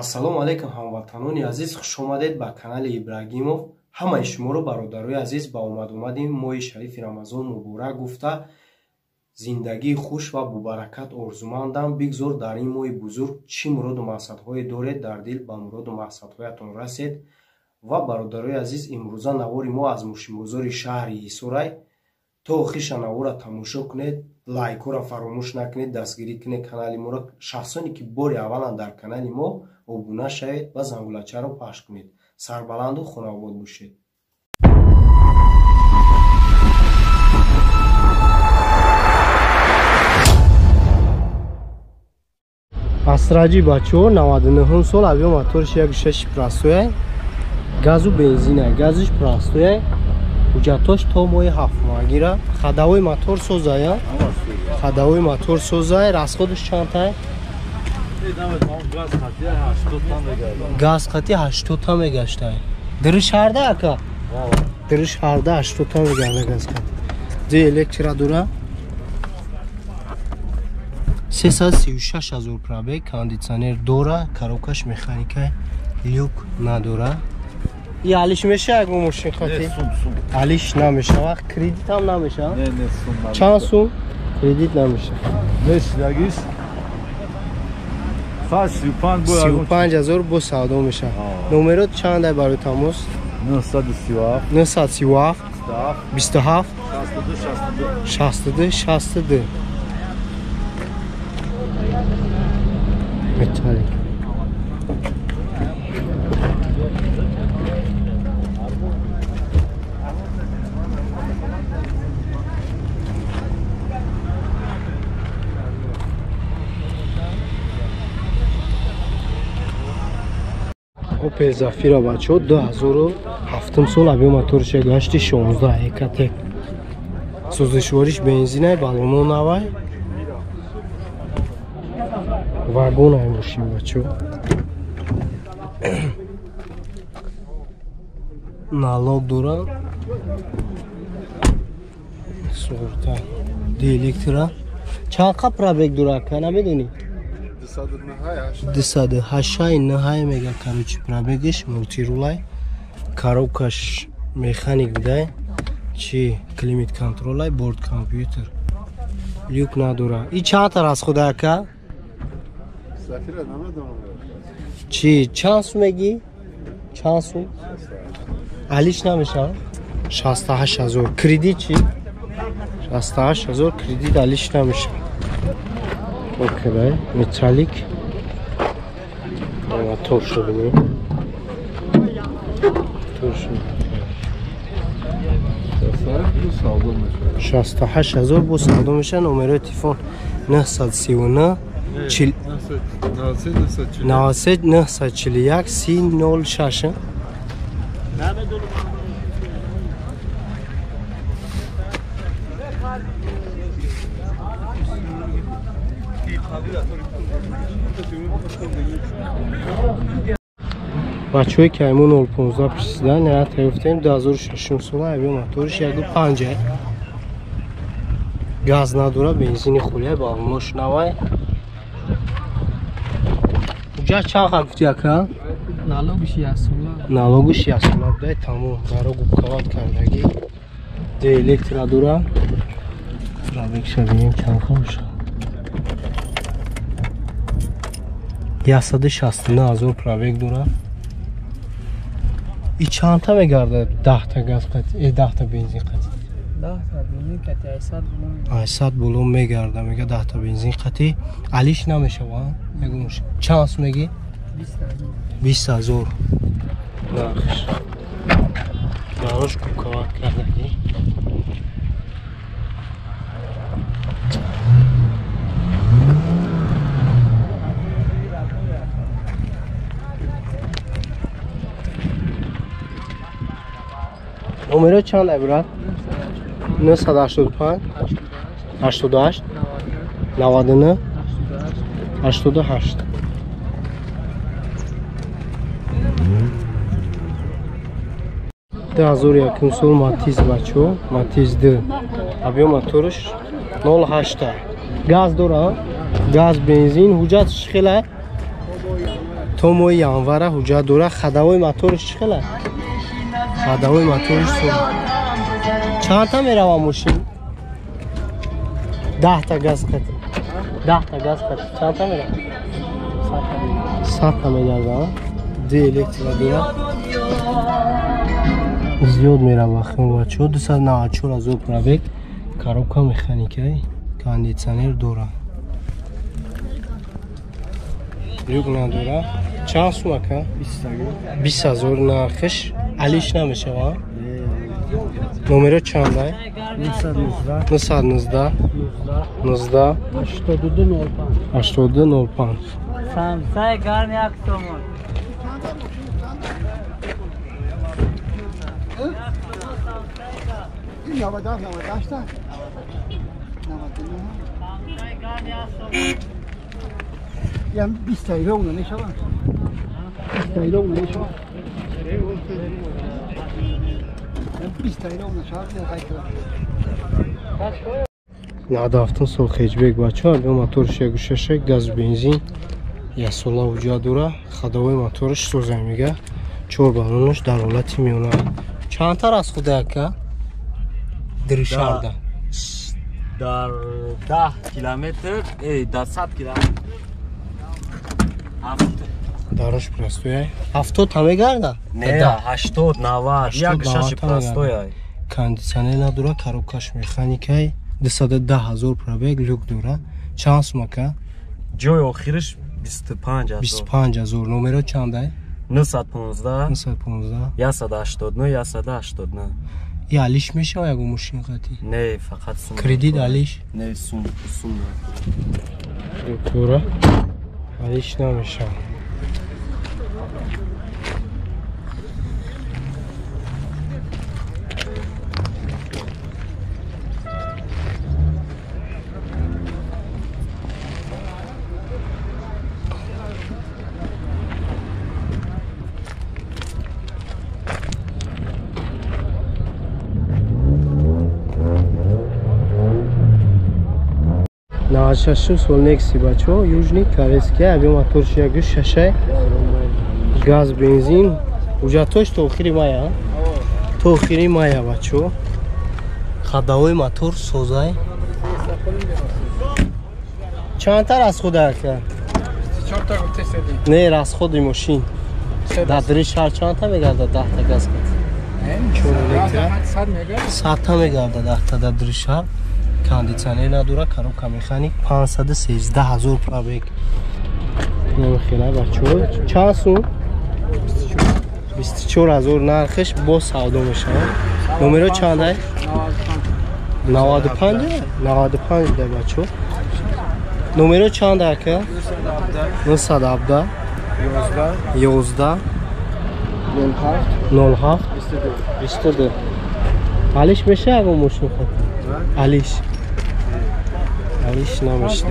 Ассалому алайкум ҳамватанони азиз, хуш омадед ба канали Ибрагимов. Ҳамаи шуморо бародарои азиз ба омадомади моҳи шарифи Рамазон муборак гуфта, зиндагии хуш ва бубаракат орзумандам. Бигзор дар ин моҳи бузург чӣ муроду мақсадҳое доред, дар дил ба муроду мақсадҳоятон расед. Ва бародарои азиз, имрӯза навори мо аз мошинбозори шаҳри Ҳисорай. То охиша навора тамошо кунед, лайкҳоро фаромӯш накунед, дастгирӣ кунед канали моро. Шахсоне ки бори аввалан дар канали мо обуна шавед ва зангулачаро пахш кунед. Сарбаланду хонавод бошед. Асраҷи бачаҳо 99 сол авио моторш 1.6 простоя, газу бензина, газиш простоя, ҳуҷҷатош то моҳи ҳафтмоҳагира. Ходовой мотор созая, ходовой мотор созая. Расходаш чандтай? Газ қати 80 та мегаштай. Дириш ҳарда ака? Дириш ҳарда 80 та мегарда газ қати. Ди электра дура. 336 ҳазор пробег, кондитсионер дора, коробкаш механика, люк надора. И алиш меша ягон мошин қати? Алиш намеша. Вақт кредит ҳам намеша? Чанд сум? Кредит намеша. 35 ҳазор бо савдо меша. Номерот чанд барои тамос? 937 937 27 62 62. Металлик. Опел Зафира бачаҳо 2007 сол авио моторш 1.8 16 ЭКТ. Сӯзишвориш бензинай, баллоно навай. Вагонай мошин бачаҳо. Налог дора. Суғурта. Ди электра. Чанд қа пробег дора ака, намедонӣ? 208 мега короче пробегиш, мультирулай, коробкаш механик будай, чи климат контролай, борт компютер, люк надора. И чанд расхода ака? Чи чанд сум меги? Чанд сум? Алиш намеша? 68 ҳазор. Кредит чи? 68 ҳазор кредит алиш намеша. Окей, металлик. Мотор шо бинем. Мотор шо. 68 ҳазор бо савдо меша. Номерои телефон 939 93 941 30 06. Бачаҳое ки аймон 015 пурсидан, ниҳоят гуфтем 2006 сола авио моториш 1.5, газ надора, бензини хулия, баллонош навай. Ҳуҷҷат чанд қа гуфти ака? Налогиш 1 сола. Налогиш 1 сола будай, тамом. Даро губкават кардагӣ. Де электра дора. Пробегша бинем чанд қа боша. 169 ҳазор пробег дора. И чандта мегардад 10та газ қати, 10та бензин қати? 10та бензин қати 800 боло. 800 боло мегарда, мега 10та бензин қати. Алиш намешава, ягон чанд сум меги? 20 ҳазор. Нархш. Дарош кукават кардагӣ. Номеро чанд ай, брат? 985 88 99 88. 2001 сол Матиз бачаҳо, Матиз Д. Авио моторш 0.8. Газ дора, газ бензин, ҳуҷҷатш хелай? То моҳи январа ҳуҷҷат дора. Ходовой моторш чӣ хела? Ходовой моторш чандта мерава мошин? 10та газ қат. 10та газ қат. Чандта мерава? 100та мегарда. Ду электро дора. Зиёд мерава химбачо. 294 ҳазор пробег. Коробка механикай, кондитсионер дора. Люк надора. Чанд сум ака? 20 ҳазор нархиш. Алиш намешава? Номеро чандай? 919 19 82 05 82 05. Самсай гарм як сомон. این 97 98 99 یعنی 20 دقیقه اون نشود. 20 دقیقه اون نشود. 20 دقیقه اون نشود. 97 сол хеҷбек бачаҳо, абё моторш 1.6 газ бензин, яксола ҳуҷҷат дора. Ходовой моторш соза мега. 4 баллонаш дар ҳолати миёна. Чандтар аз худа ака? Дришарда. Дар 10 километр, дар 100 километр. Дарош простоя. 70 та мегарда? Не, 80, 90, як шаши простоя. Кондитсионер надора, коробкаш механикай, 210 ҳазор пробег, люк дора. Чанд сум ака? Ҷои охириш 25 ҳазор. 25 ҳазор. Номеро чандай? 915 915 189 189. И алиш мешава ягон мошин қати? Не, фақат сум. Кредит алиш? Не, сум, сум. Дора. Алиш намешава. 96 сол Некси бачо, Южный Корейский, абё моторш 1.6 газ бензин, ҳуҷҷатош то охири мая. То охири мая бачо. Ходовой мотор созай. Чандтар аз худа ака? Не, расходи мошин. Дар дри шаҳр чандта мегарда 10та газ қат? 100та мегарда 10та дар дри шаҳр. Кондитсионер надора, коробка механик, 513 ҳазор пробег. Намехела бачо. Чанд сум? 24 ҳазор нархиш бо савдо мешавад. Номеро чандай? 95 95 да бачо. Номеро чанд ака? 917 11 07 22. Алиш меша ягон мошин хат? Алиш. Алиш намешда.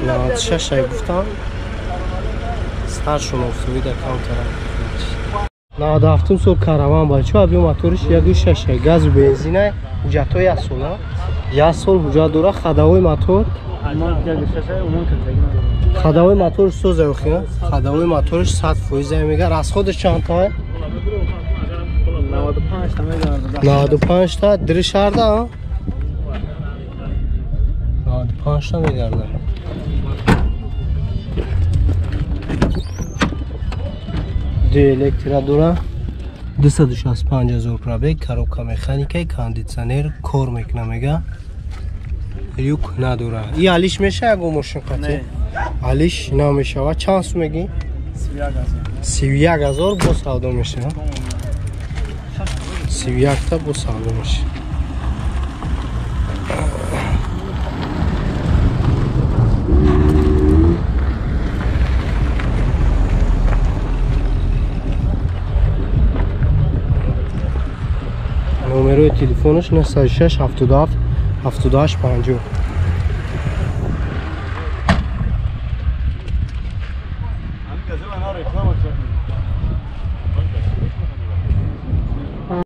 Навад шашай гуфтам. Старшон офтовида камтара. 97 сол караван бачо, абё моториш 1.6 газу бензина, ҳуҷҷатҳо як сола. Як сол ҳуҷҷат дора, ходовой мотор. Ходовой моторш соза охи, ходовой моторш 100% мега. Расходаш чандта? 95 та мегарда. 95 та дри шарда, 95 та мегарда. Ду электро дора. 265 ҳазор пробег, коробка механикай, кондитсионер кор мекуна мега. Люк надора. И алиш меша ягон мошин қати? Алиш намешава. Чанд сум мегӣ? 31 ҳазор бо савдо мешава. 31 та бо савдо мешава. Номерои телефонаш 906 77 78 50. Реклама кардем.